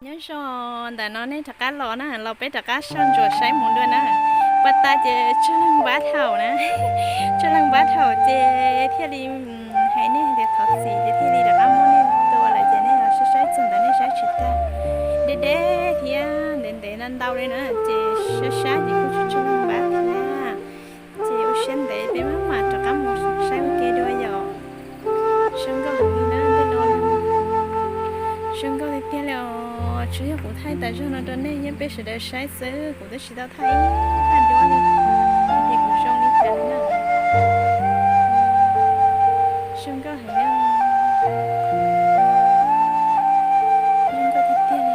Nyob zoo, ntawm no nej rov qab los na, los peb rov qab soj ntsuam saib mus dua na. Pas tas ces tsawg leej npab thaum na, tsawg leej npab thaum ces thiaj li hais nej tias thov txim ces thiaj li rov qab muab nej tua lawm ces nej los saib saib txog ntawd nej saib tsis tag. Deb deb thiab ntev ntev ntau ntau li na ces saib saib ces kuj tsis tsawg leej npab thiab. Ces ua siab ntev peb mam mam rov qab mus saib ua ke dua yom. Zoo nkauj heev li na, tej no zoo nkauj tiag tiag li os. Tsuas yog kuv thaij tas zog no rau nej thiab peb sawv daws saib xwb, kuv twb tsis tau thaij ib thaj duab li, hais tias kuv zoo li cas li na. Zoo nkauj heev li os. Zoo nkauj tiag tiag li.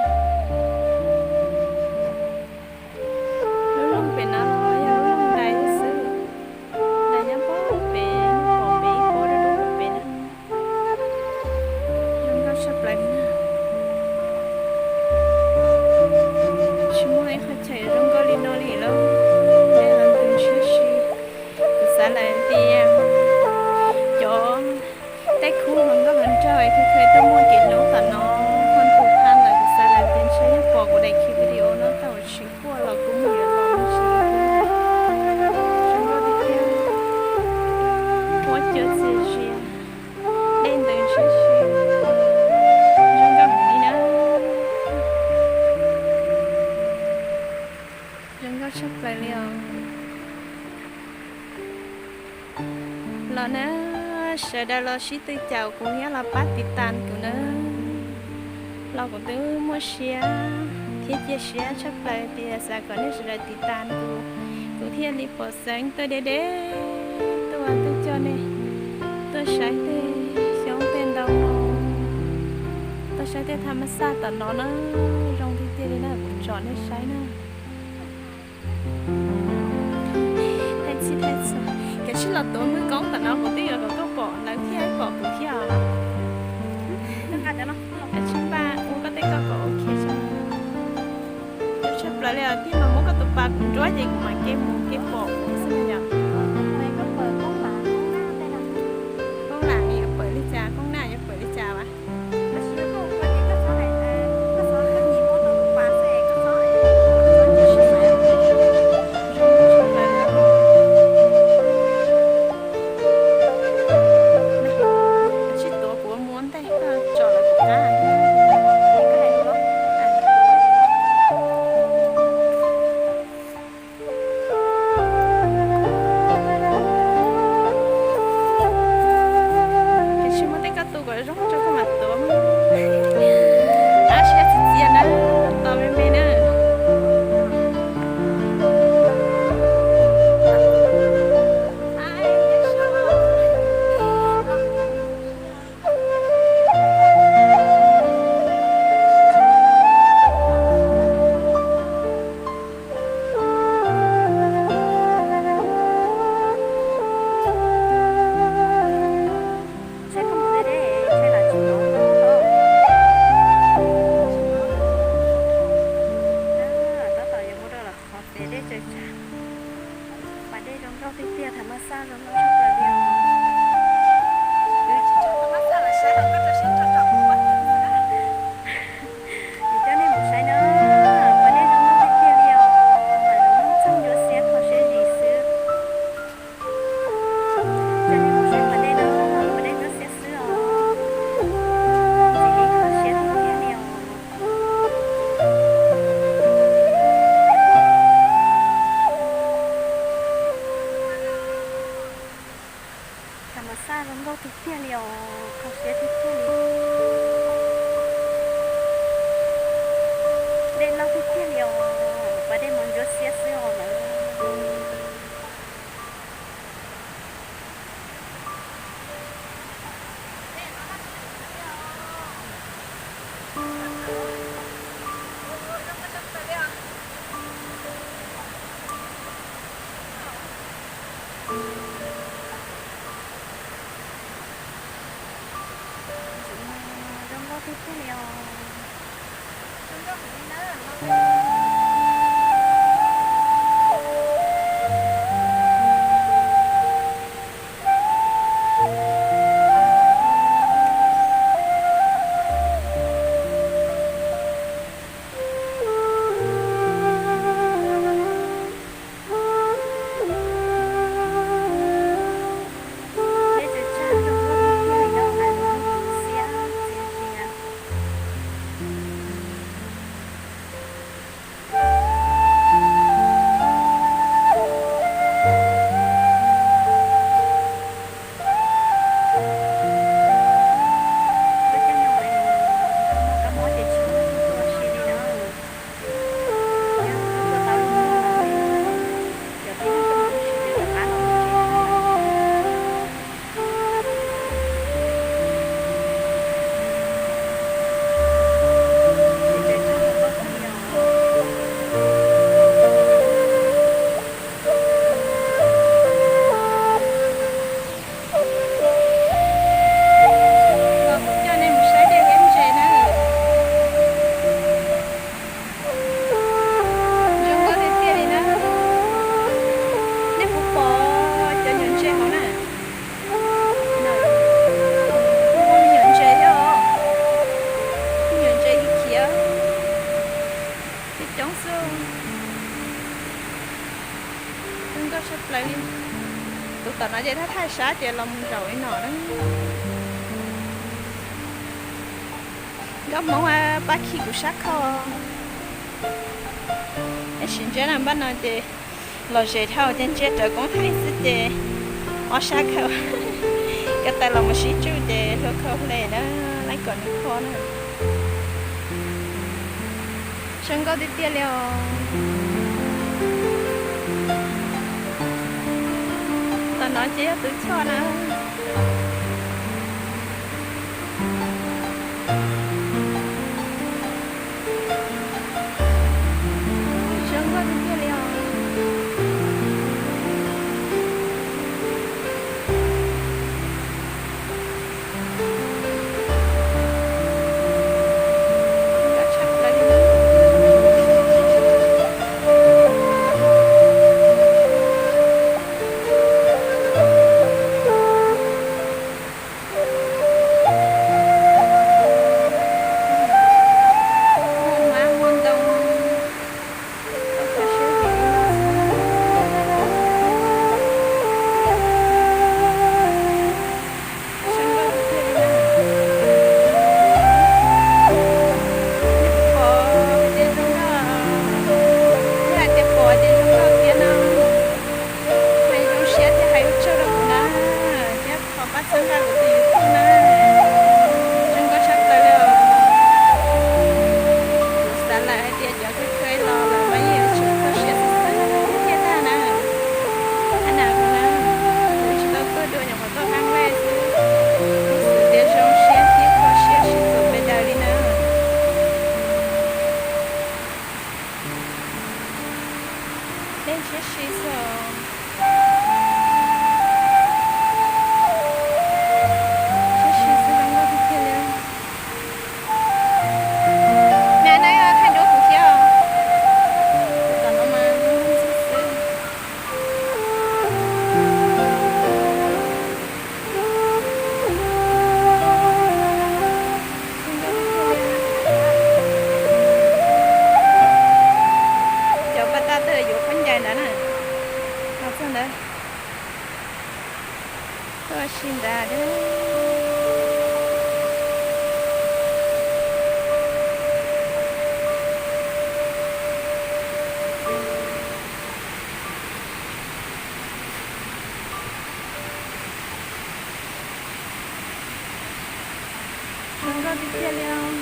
Lub loog pem no los yog lub loog dais xwb, dais nyob pem, pom pem ib pob dub dub pem na. Zoo nkauj tshaj plaws li na. Tsis muaj ib qho chaw zoo nkauj li no li lauj. Dej los ntws ntshiab si. Kuv xav lawm tias cov tej khub hluas nkauj hluas nraug es kheev kheev tuaj muaj kev hlub tom no, ho tus qha lawm kuv xav lawm tias ntshe yog pom kuv daim khiv video no tau tsis quaj los kuj muaj yuav los me ntsis li. Zoo nkauj tiag tiag. Huab cua txias zias, dej ntws ntshiab si. Zoo nkauj heev li na. Zoo nkauj tshaj plaws li os. Los na, sawv daws los sib tw caum kuv thiab los pab tiv tas kuv na. Los kuv twb muaj siab thiab cia siab tshaj plaws tias xav kom nej sawv daws tiv tas kuv, kuv thiaj li pom xeeb tuaj deb deb tuaj tuaj coj nej tuaj saib tej xyoob tej ntoo, tuaj saib tej tha mas xaj tom no na. Zoo tiag tiag li na, kuv tsom nej saib na. Thaij txhij thaij txhua, kav tsij los tuav hwj koob tom no kuv twb yuav kom koj pom lawv thiab pom kuv thiab os. Kav tsij npaj ua koj tej koj kom ok tshaj plaws li os. Tij mas muab koj tus pas kuv nruab ces kuv mam kev mus kev pom kuv xwb yom. Koob lam yuav pawm li cas, koob naj yuav pawm li cas as? Tsis tuav kuv ua muab ntej koj tso lawv kuv qab. Tiam sis muaj tej koj tu kom zoo tso koj mam tuav. Ab, siab txias txias na, tos me me na. Tab tom yuav mus rau lawm qhov tias dej tsaws tsag, pas dej zoo nkauj tiag tiag, tham mas xaj zoo nkauj tshaj plaws li os. Kuv tsis tso tham mas xaj los saib los koj tso siab tso tso kuv pab. Kuv coj nej mus saib na, pas dej zoo nkauj tiag tiag li os, mas zoo nkauj txog ncuav xiab kho siab zis xwb. Coj nej mus saib pas dej na, pas dej ncuav xiab xwb os, ntxim li kho siab tiag tiag li os. Tham mas xaj zoo nkauj tiag tiag li os, kho siab tiag tiag li. Dej loj tiag tiag li os, pas dej mas ncuav xiab xwb os lawm. Zoo nkauj tiag tiag li os. plaws li. Tus tom no ces thaj thaj sab ces los mus zaum li no na. Nkauj Hmoob pab khi kuv sab khau. Ib sim ntsia na npaj no ces los ze dhau ces ntsia rawv koob haib xwb ces ob sab khau. Ko taw los mus sib tsuj ces hlua khau hle na, laib kom nws kho na. Zoo nkauj tiag tiag li os. Tom no ces yog tus choj na. Zoo nkauj tiag tiag li os. Pom tias zoo nkauj, yog hais tias pom tias zoo nkauj tiag no, hais zoo siab thiab hais ua tsaug rau kuv na, thiab thov pab txhawb nqa kuv tus YouTube na. Zoo nkauj tshaj plaws li os. Kuv xav lawm hais tias cov kheej kheej los lawv mas yeej yuav tsum kho siab xwb xwb thiaj tag na. Qhov no kuv na, kuv tsis tau tuaj dua, nyuam qhuav tuaj qab nqaij xwb, xwv tias zoo siab thiab kho siab sib txuas pes daws li na. Dej ntshiab si xwb os. Ntshiab si xwb, zoo nkauj tiag tiag li. Nab, nab yuav thaij duab kuv thiab os. Tus tom no mas zoo nkauj xwb xwb. Cov pas tag twb yuav khaub ncaws ntawd na. Los txog ntawd, tuaj si ntawd. Zoo nkauj tiag tiag li os.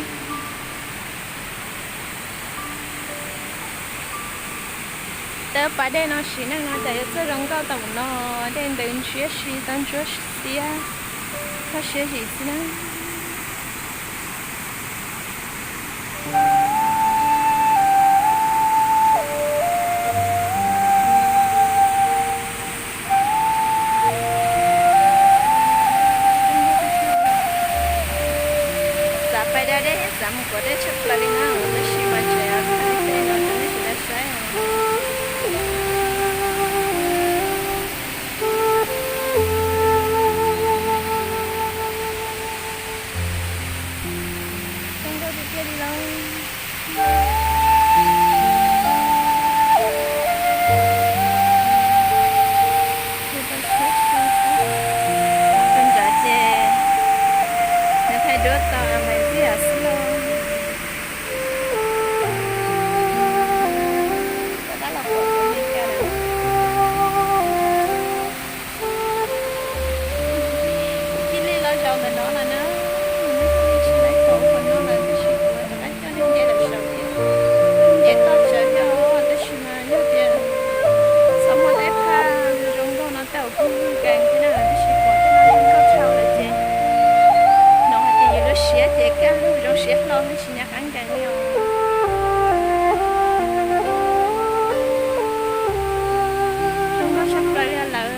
Tawb pas dej no sim neej no cas yuav txawj zoo nkauj tau mus no, dej ntws ntshiab si tau ntsuab xiab, kho siab zim xwb na. Xav pais da dej thiab xav mus kuav dej tshaj plaws li na, tab sis mas tseem thaij tej no rau nej sawv daws saib. Zoo nkauj tiag tiag li lauj. Tus nrad ces nws thaij duab tau mas ntxiag xwb lauj. Rov qab los pom kuv Meskas lawm. Cia li los zaum ntawm no lawm na, nej thiaj li tsis laib pom qhov no lawm, tab sis kuv rov qab coj nej nce lawm saum thiab. Nce toj tsawv thiab os, tab sis mas yog tias txhob muaj tej phaj zoo nkauj no tau kuj nkees thiab na, tab sis pom tej no zoo nkauj tshaj lawm ces hnov hais tias yus lub siab ces kaj lug zoo siab hlo, tab sis nyaj qab nkees li os. Zoo nkauj tshaj plaws li lawm.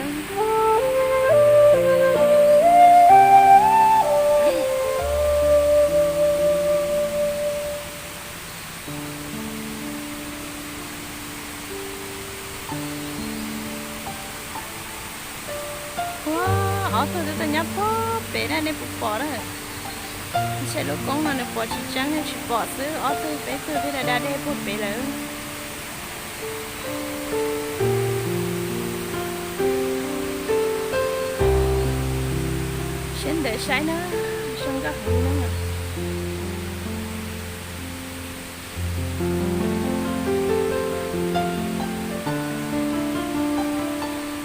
Ua, ob tug twb tuaj nyob puag pem na, nej puas pom na? Ntshe lub koob no nws pom tsis tseeb, tsis pom xwb, ob tug peb tug twb da da dej puag pem lawm. Saib na, zoo nkauj heev na.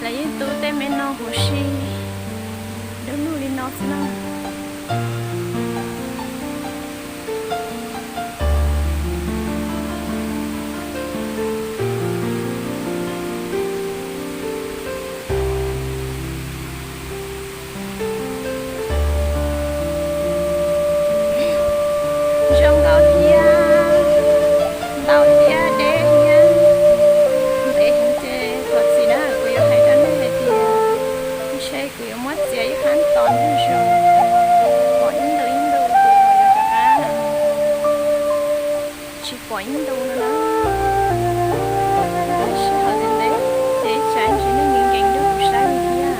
Lawv yeej tu tej me no huv si dub lug li no xwb na. Zoo nkauj thiab, ntau thiab deb thiab. Ntev heev ces thov txim na, kuv yuav hais rau nej hais tias ntshe kuv yuav muab txiav ib qhab tos ntug zoo, pom ib ntu ib ntu ces kuv yuav rov qab, tsis pom ib ntu no na. Sij hawm ntev ntev ces ib tsam ntsis nej nkees nkees rau kuv saib li thiab.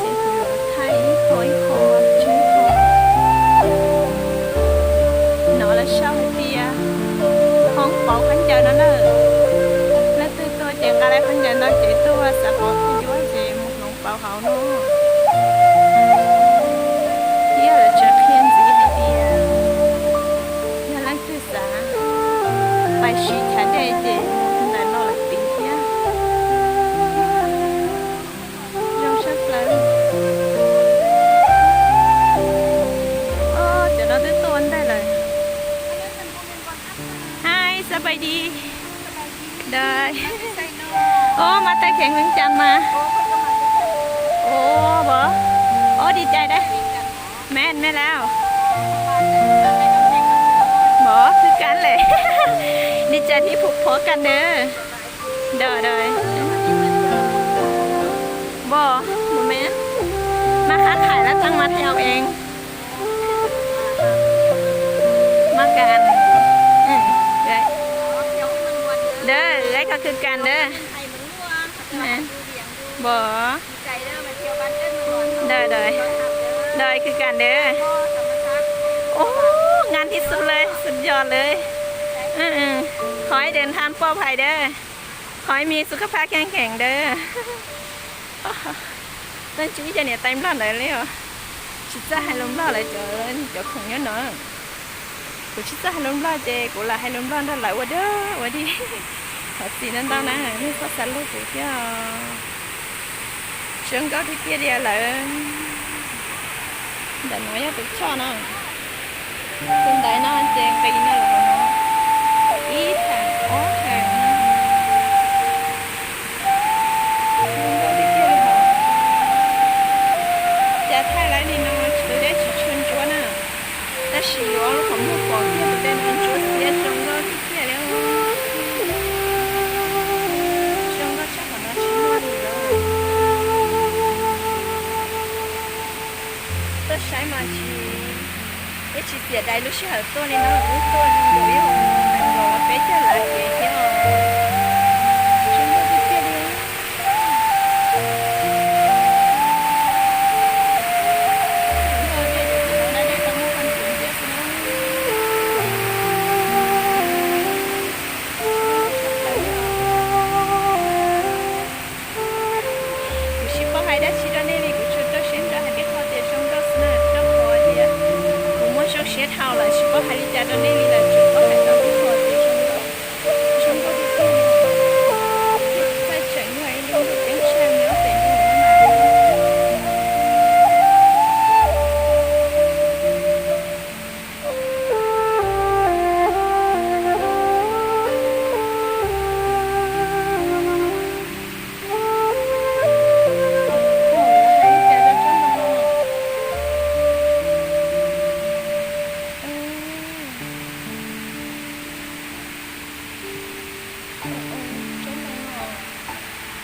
Ces kuv yuav thaij ib qho ib qho tsib qho. Hnov lawv sau hais tias hloov pauv khaub ncaws no na. Leej twg tuaj ces nqa lawv khaub ncaws ntau ces tuaj, xav pauv khaub ncaws ces mus hloov pauv hauv no. Thiab lawv tseem qhia ntxiv hais tias yog leej twg xav pais siv chav dej ces mus ntawm no lawm tid thiab. Zoo sab plaws. Cov no twb tuaj ua ntej lawm. Hi, สบายดี. Dai. Ov, มาแต่แขวงเวียงจันทน์มา. Ov, บอ. Ov, ดีใจด้วย. แม่น แม่นแล้ว. บอ คือกันแหละ. ดีใจที่พบกันเด้อ. Dai, dai. บอ บ่แม่น มาค้าขายแล้วตั้งมาเที่ยวเอง. มากัน เด้อ เอ้ย ก็คือกันเด้อ. แม่น บ่ Dai, dai. Dai, คือกันเด้อ. โอ้ งานที่สุดเลย สุดยอดเลย. ขอให้เดินทางปลอดภัยเด้อ. ขอให้มีสุขภาพเข้มแข็งเด้อ. Tej ntsis ib co niam tais Nplog ntawd li os. Tsis txawj hais lus Nplog lawv cov, cov khoom nyob no. Kuv tsis txawj hais lus Nplog ces kuv lam hais lus Nplog nrog lawv ua dab ua dig. Thov txim ntau ntau na, nej txhob xav luag kuv thiab. Zoo nkauj tiag tiag li lawm. Ntawm no yog tus choj no. Tus ntawd no ces nqis no los hauv no ib theem ob theem na. Zoo nkauj tiag tiag li hos. Cas thaij lawv li no tus dej tsis tshua ntsuab na, tab sis yuav qhov muag pom tiag tus dej no ntsuab xiab zoo nkauj tiag tiag li. Zoo nkauj tshaj qhov no tsis muaj li lawm. Tuaj saib mas tsis, yeej tsis txiav dais lub sij hawm tuaj li no, wb tuaj zoo nkaus ib hmos nees nkaum peb caug lab kev thiab os. Zoo nkauj tiag tiag li. Kuv tsis paub hais dab tsi rau nej li, kuv tsuas rau siab ntso hais tib qho tias zoo nkauj xwb na, rau qhov tias kuv muaj zoo siab dhau lawm, tsis paub hais li cas rau nej li lawm, tsuas paub hais tau tib qho tias zoo nkauj, zoo nkauj tiag tiag. Txaij tseem yog ib lub ntuj ceeb tsheej nyob pem ntuj na.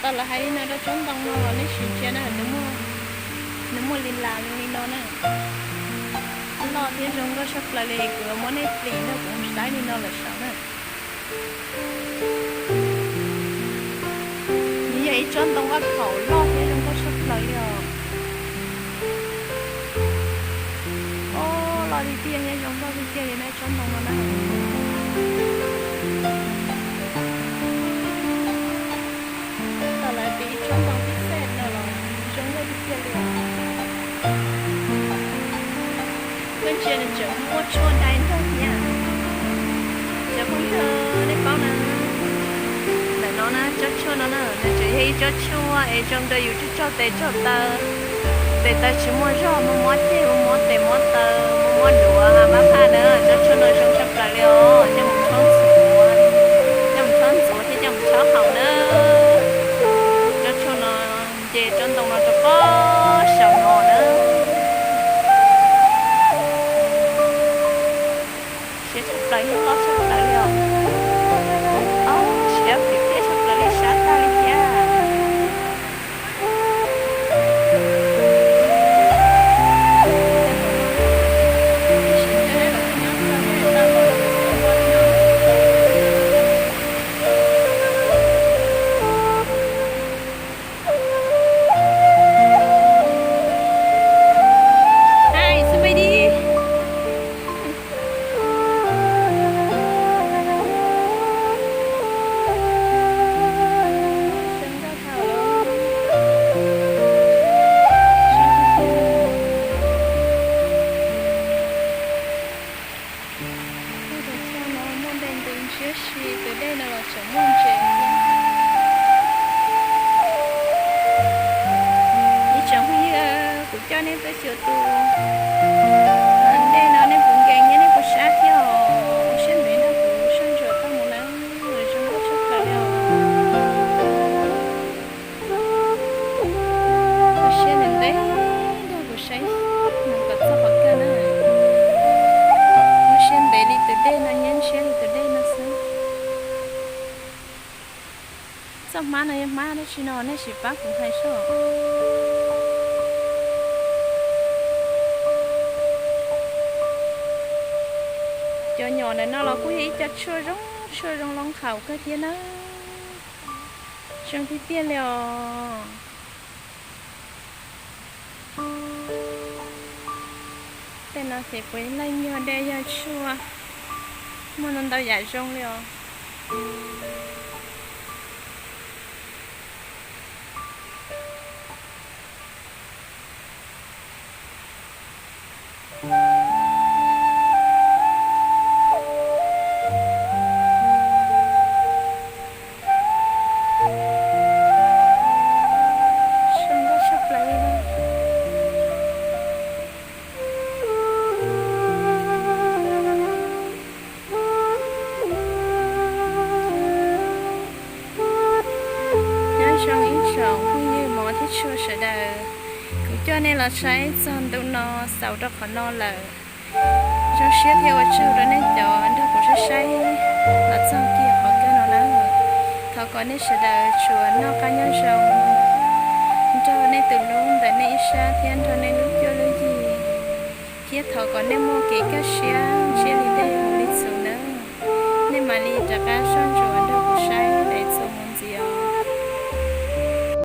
Tau lawv hais li no rau tsob ntoo no los nej sim ntsia na, nws muaj li las li no na. Loj thiab zoo nkauj tshaj plaws li, kuv muab nej plis nrog kuv saib li no lawm saum na. Nws yog ib tsob ntoo vaj khaum loj thiab zoo nkauj tshaj plaws li os. Ob, loj tiag tiag thiab zoo nkauj tiag tiag li na tsob ntoo no na. Tau lawv tias ib tsob ntoo tib xej no los zoo nkauj tiag tiag li os. Tsob tshuaj no na, nws tseem yog ib tsob tshuaj es zoo rau yus tsaug tsaug tes tsaug taw. Tes taw tsis muaj zog, mob mob ceg, mob mob tes mob taw, mob mob duav, mab phaj na. Tsob tshuaj no zoo tshaj plaws li os, coj mus rhaub ntxuav, coj mus rhaub ntxuav thiab coj mus rhaub haus na. Tsob tshuaj no nce tsob ntoo no rau pob saum no na. Siab tshaj plaws thiab loj tshaj plaws li os. Ob, siab phem thiab tshaj plaws li, sab tag li thiab. Hi, somebody. Tus txoj no muaj dej ntws ntshiab si, tus dej no los tseem muaj ntses thiab. Ib tsoom phooj ywg, kuv coj nej tuaj xyuas tus dej no, nej puas nkees thiab nej puas sab thiab os? Ua siab ntev nrog kuv soj ntsuam tau mus na, zoo nkauj tshaj plaws li os. Ua siab ntev ntev nrog kuv saib mus kom txog qhov kawg na. Ua siab ntev li tus dej no, nyiab ntshiab li tus dej no xwb. Txoj hmab no yog hmab dab tsi no nej sim pab kuv hais soj. Cov nyom ntawm no los kuj yog ib co tshuaj zoo, tshuaj zoo loo haus kawg thiab na. Zoo tiag tiag li os. Tej no ces puav leej yog dej yog tshuaj, muaj ntau ntau yam zoo li os. Zoo nkauj tshaj plaws li. Nyob zoo ib tsoom phooj ywg mov thiab tshua sawv daws, kuv coj nej los saib txog ntu no xaus rau qhov no lawm. Zoo siab thiab ua tsaug rau nej cov nrog kuv saib saib los txog kiag qhov kawg no na. Thov kom nej sawv daws tsuas noj qab nyob zoo, nrog nej tus hlub ntawm nej ib sab thiab nrog nej lub cuab lub yig, thiab thov kom nej muaj kev kaj siab ntsiab li dej mus li txhuv nawb. Nej mam li rov qab soj ntsuam